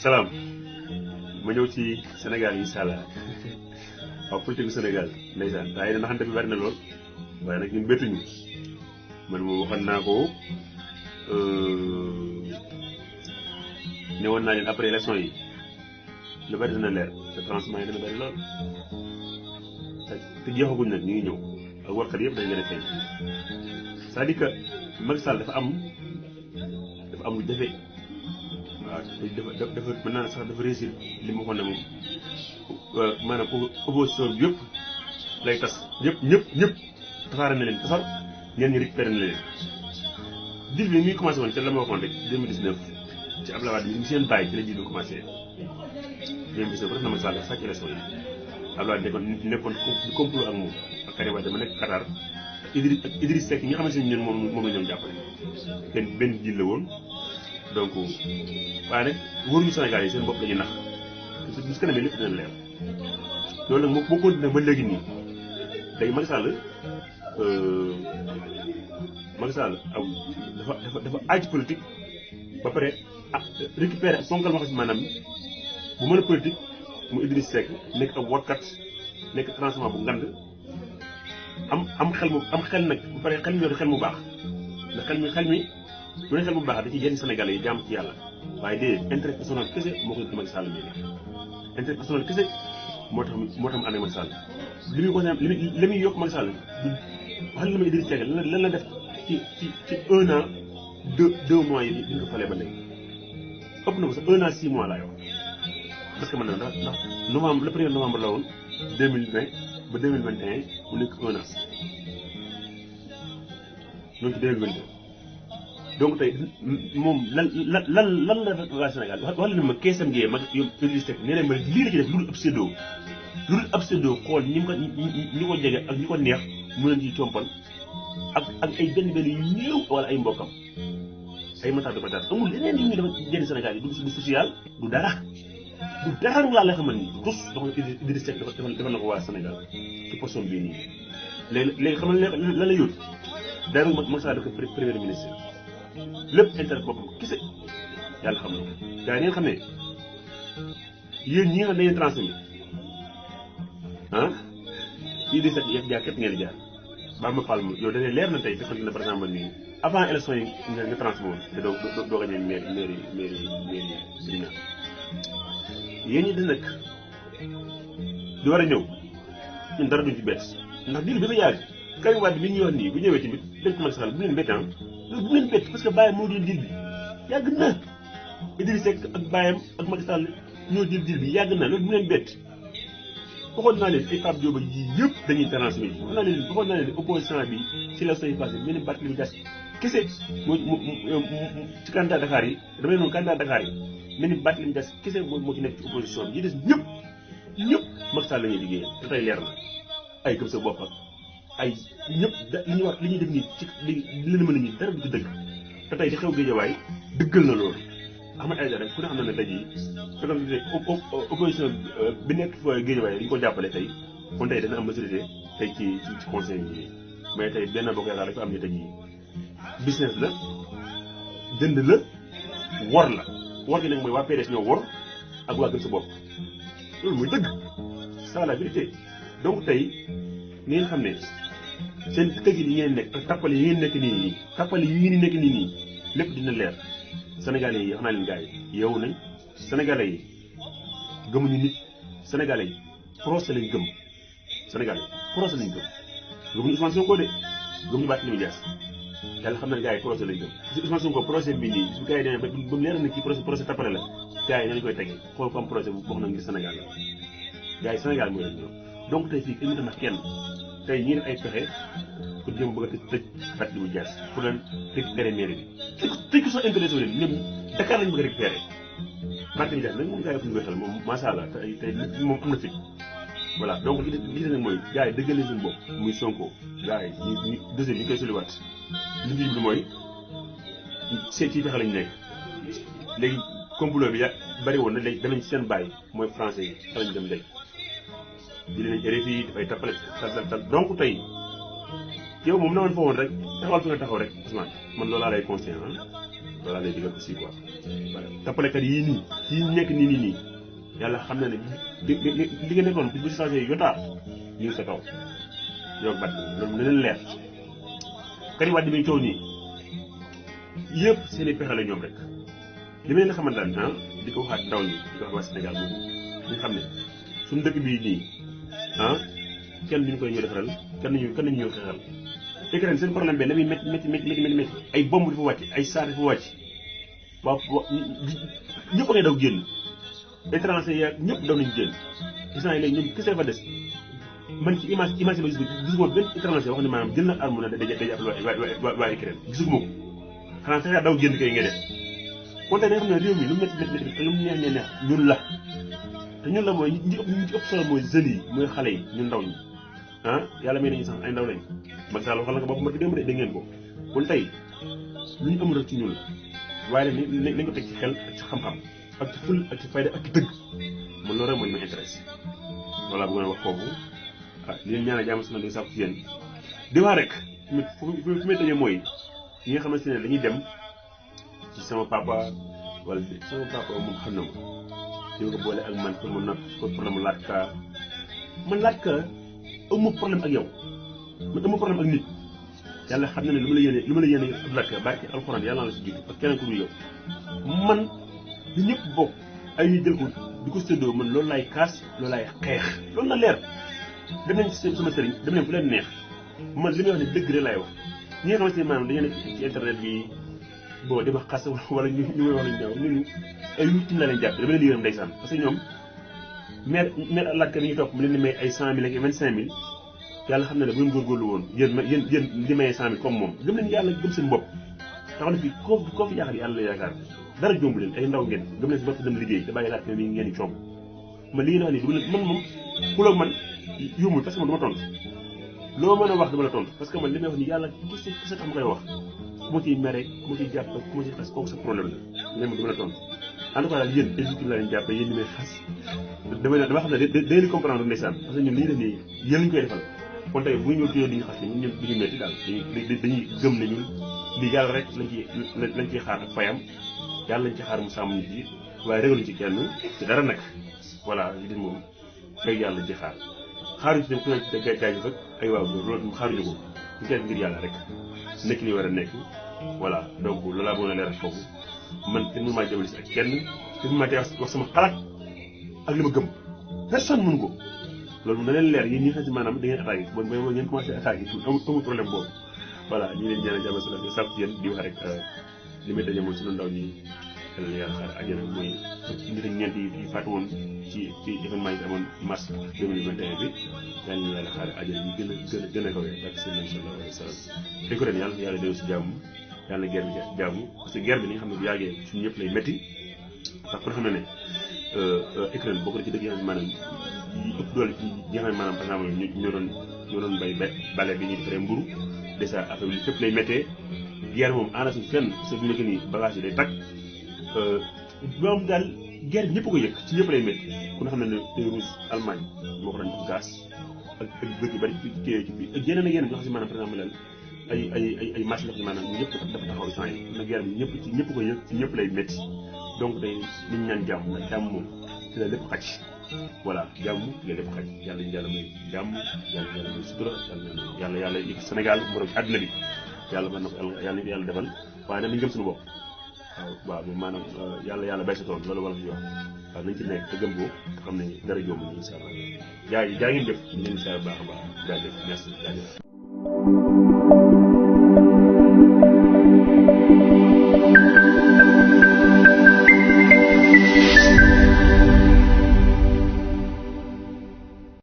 salaam ma ñëw ci Sénégal incha allah waaw politique bu Sénégal ndeysaan daa yi naxante bi bari na lool waaye nag ñun bettuñu man moom waxoon naa ko ñëwoon naa leen après élection yi lu bari dina leer te transement yi dina bari lool te jeexaguñ nag ñu ngi ñëw ak warkat yëpp dañ leen a feeñ c'est-à-dire que Macky Sall dafa am lu jafe. waaw dafa mën naa sax dafa réussir li mu waxoon ne moom maanaam opposition bi yëpp lay tas ñëpp tasaare na leen tasar ñenn ñi récupéré na leen. dil bi muy commencé woon ca la ma waxoon rek 2019 ci Abdoulaye Wade mi seen bàyyi ci la ji bi commencé 2019 ba def na Macky Sall dafa sàcc élection yi Abdoulaye Wade nekkoon di complot ak moom ak Karim Wade ma nekk Qatar ak Idriss Seck ñi nga xamante ne ñun moom la ñoom jàppale benn dil la woon. donc waaye nag wóoruñu Sénégal yi seen bopp lañuy nax bis kanam lépp dina leer loolu nag moo continué ba léegi nii léegi Macky Sall aw dafa aaj politique ba pare récupéré ak ponkal ma xam si maanaam bu mën a politique mu Idriss Seck nekk ab wotkat nekk transformation bu ngand am xel nag ba pare xel mi yor xel mu baax ndax xel mi bu ne xel bu baax da ci jëriñ Sénégalais yi jàmm ci yàlla waaye déedéet intérêt personnel kese moo ko indi Macky Sall mii intérêt personnel kese moo tax mu ànd ak Macky Sall li muy ko li muy yokk Macky Sall wax la ma Idriss Seck lan la def ci 1 an 2 mois yi bi nga ko falee ba léegi ëpp na ko sax 1 an 6 mois laa yor parce que man na ndax novembre le 1er novembre la woon 2020 ba 2021 mu nekk 1 an noonu ci 2022 donc tey moom lan la waa Sénégal wax la ma keesam ngee mag yow Idriss Seck nee na ma lii la ci def lu dul ab séddoo xool ñi ko jege ak ñi ko neex mu leen ci compal ak ay benn yu néew wala ay mbokkam ay mataar dafa daal amul leneen yu ñuy dafa jëriñ Sénégal yi du social du dara nga laa lay xamal ni tus dox Idriss Seck dafa na ko waa Sénégal ci position bii nii léegi xamal la la yóot daa rek Macky Sall dafa premier ministre lépp intérêt boppam kese yàlla xam na ko gars yi ngeen xam ne yéen ñi nga xam ne dañuy transmis Idriss Seck yëpp jaar képp ngeen jaar baa ma fal ma yow dañuy leer na tey fekk na par exemple nii avant élection yi nga transmis woon te doo gañee mairie Birina yéen ñi di nag di war a ñëw ñun dara duñ ci bett ndax diir bi fa yàgg Karim Wade bi ñuy wax nii bu ñëwee tamit dëkk Macky Sall bu leen bett loolu bu leen bett parce que bàyyam moo jël diir bi yàgg na Idriss Seck ak bàyyam ak Macky Sall ñoo jël diir bi yàgg na loolu bu leen bett waxoon naa leen ay Pape Diop yi yëpp dañuy transmis waxoon naa leen opposition bi ci la sooy passé mel ni Barthélémy Dias kese moo ci candidat Dakar yi damay noonu candidat Dakar yi mel ni Barthélémy Dias kese moo ci nekk ci opposition bi yi des ñëpp Macky Sall la ñuy liggéeyal te tey leer na ay gëm sa bopp ak ay ñëpp li ñuy def nii ci li leen mën a ñi dara du ci dëgg te tey di xew Guédiawaye dëggal na loolu Ahmed Aïdara rek ku ne xam na ne tey jii fekkoon ne opposition bi nekk Guédiawaye dañu ko jàppale tey kon tey dana am majorité tey ci conseil yi mais tey benn bokk yaakaar dafa am ni tey jii business la jënd la wor gi nag mooy waa PDS ñoo wor ak waa gëm sa bopp loolu mooy dëgg c'est la vérité donc tey ngeen xam ne seen tëgg yi ngeen nekk ak tappale yi ngeen nekk nii lépp dina leer Sénégalais yi wax naa leen gars yi yow nañ Sénégalais yi gëmuñu nit Sénégalais yi procès lañ gëm gëmuñu Ousmane Sonko de gëmuñu Barthélémy Dias yàlla xam na ne gars yi procès lañ gëm si Ousmane Sonko procès bi nii su gars yi demee ba mu leer na kii procès tappale la gars yi nañu koy tege xool ko am procès bu wax na ngir Sénégal la gars yi Sénégal mooy lañ ñëw donc tey fii kenn ndax kenn tey ñii def ay pexe pour jëm bëgg a tëj Barthélémy Dias pour leen récupérer mairie bi tëj ko sax intéressé leen ñoom Dakar lañ bëgg a récupérer Barthélémy Dias nag moom gars yi fu ñu koy xel moom macha allah tey moom am na fit voilà donc li des nag mooy gars yi dëggalee seen bopp muy Sonko gars yi ñu deuxième ñu koy soliwaat li bi mooy seet ci pexe lañ nekk léegi complot bi bari woon na léegi danañ ci seen bàyyi mooy français yi fa lañ dem léegi di leen RFI dafay tappale tal donc tey yow moom na woon fa woon rek taxawal fi nga taxaw rek Ousmane man loolaa lay conseillé loolaa lay digal aussi quoi voilà tappalekat yii nii yii nekk nii yàlla xam na ne li nga nekkoon bu si changé yotaa ñu ngi sa kaw yow bat loolu na leen leer Karim Wade bi coow nii yëpp seen i pexe la ñoom rek li ma leen xamante ne di ko waxaat ndaw ñi di ko wax waa Sénégal moom ñu xam ne suñu dëkk bii nii kenn duñu koy ñëw defaral kenn nañu ñëw xeexal Ukraine seen problème bi la muy métti ay bomb di fa wàcc ay saar di fa wàcc waaw ñëpp a ngay daw génn étranger ya ñëpp daw nañu génn gis naa léegi ñoom kese fa des man ci image ba gisuma benn étranger wax ne maanaam jël na arme na day jàppale waa Ukraine gisuma ko xanaa fexe daw génn kay nga def kon tey da nga xam ne réew mi lu métti te lu mu neex ñun la te ñun la mooy ñi ci ëpp solo mooy jeunes yi mooy xale yi ñun ndaw ñi yàlla may nañu sax ay ndaw lañ Macky Sall waxal na ko bopp ma démb de dégg ngeen ko kon tey lu ñu am rek ci ñun waaye nag nañ ko teg ci xel ak ci xam-xam ak ci ful ak ci fayda ak ci dëgg man loolu rek moo ñu ma intéressé voilà bu ngeen wax foofu li leen ñaanal jàmm sama di sàkku ci yéen di wax rek fu may tëjee mooy ñi nga xamante ne dañuy dem ci sama papa wala sama papa moom xam na ma di ko boole ak man pour mu napp ko problème mu laaj ka man laaj ka amu problème ak yow man amu problème ak nit yàlla xam na ne lu ma la yéene laaj ka barke alxuraan yàlla na la si jiitu ak keneen ku dul yow man li ñëpp bokk ay ñu jël ko di ko séddoo man loolu laay kaas loolu laay xeex loolu na leer dem nañ ci sama sëriñ dem nañ fu leen neex man li may wax ne dëgg rek laay wax ñi nga xamante ne maanaam dañoo nekk ci internet bi bon dama xas wala ñu may wax lañu ñaaw ñun ay victime la leen jàpp dama leen yërëm ndeysaan parce que ñoom maire laajka bi ñu topp mu leen di may ay 100 000 ak 25 000 yàlla xam na ne bu ngeen góorgóorlu woon yéen di mayee 100 000 comme moom gëm leen yàlla gëm seen bopp tax na fii koo fi yaakaar yàlla la yaakaar dara jomb leen ay ndaw ngeen gëm leen si bopp dem liggéey te bàyyi laajka bi ngeen di coom man li ngeen wax nii man moom xuloog man yombul parce que man du ma tontu loo mën a wax dama la tontu parce que man li may wax nii yàlla kese tax ma koy wax ku ma ciy mere ku ma ciy jàpp ku ma ciy xas kooku sa problème la mais man du ma la tontu en tout cas daal yéen ay victime laa leen jàppee yéen ñi may xas dama xam ne da ngeen di comprendre ndeysaan parce que ñun li ñu def nii yéen lañu koy defal kon tey bu ñu ñëw tuyoo di ñu xas ñun ñun duñu métti daal dañuy gëm ne ñun lii yàlla rek lañ ciy xaar ak fayam yàlla lañ ci xaar mu sàmm nit yi waaye régaluñ ci kenn ci dara nag voilà li moom fay yàlla ci xaar xaaruñu ci dem ku nekk ci gaay rek ay waaw loolu xaaruñu ko ñu koy ngir yàlla rek nekk li war a nekk voilà donc loolu laa bëggoon a leeral foofu man kenn mënu maa jëmale si ak kenn kenn mënu maa tey wax sama xalaat ak li ma gëm personne mënu ko loolu na leen leer yéen ñi nga xam ne maanaam da ngeen attaqué bon mooy ngeen commencé attaqué amul problème boobu voilà ñu leen ñaanal jàmm si la sàkku yéen di wax rek li may tëjee mooy sunu ndaw ñi yàlla xaar àjjana mooy nit ak ñeent yi faatu woon ci événement yi amoon mars 2021 bi yàlla xaar àjjana yi gën a kawe ak seen sallallahu alayhi wa sallam te ko ren yàlla dellu si jàmm yàlla guerre bi jàmm parce que guerre bi ni nga xam ne bu yàggee suñu ñëpp lay métti ndax ku xam ne ne Ukraine bokk na ci dëgg yi maanaam yi ëpp doole ci ñi nga xam ne maanaam par exemple ñoo doon bay bale bi ñuy defaree mburu déjà affaire bi fépp lay méttee guerre moom aana suñ fenn parce que bu nekk nii bagage yi day tag moom daal guerre bi ñëpp ko yëg ci ñëpp lay métti ku nga xam ne ne Russie Allemagne moo ko doon def gaz ak dëkk yu bëri ci bi ak yeneen ak yeneen yoo xam si maanaam par exemple ay marché yoo xam ne maanaam ñëpp dafa taxaw temps yi na guerre bi ñëpp ko yëg ci ñëpp lay métti donc day li ñu ñaan jàmm ndax jàmm moom ci la lépp xaj voilà jàmm ci la lépp xaj yàlla may jàmm yàlla may sutura yàlla yëg Sénégal borom ci àdduna bi yàlla mën na ko yàlla defal waaye nag nañ gëm suñu bopp waaw moom maanaam yàlla bay sa tool loolu wala fi wax waaw nañ ci nekk te gëm ko te xam ne dara jomb ñu incha allah jaa ngeen def ñu leen incha allah baax a baax jaajëf merci jaajëf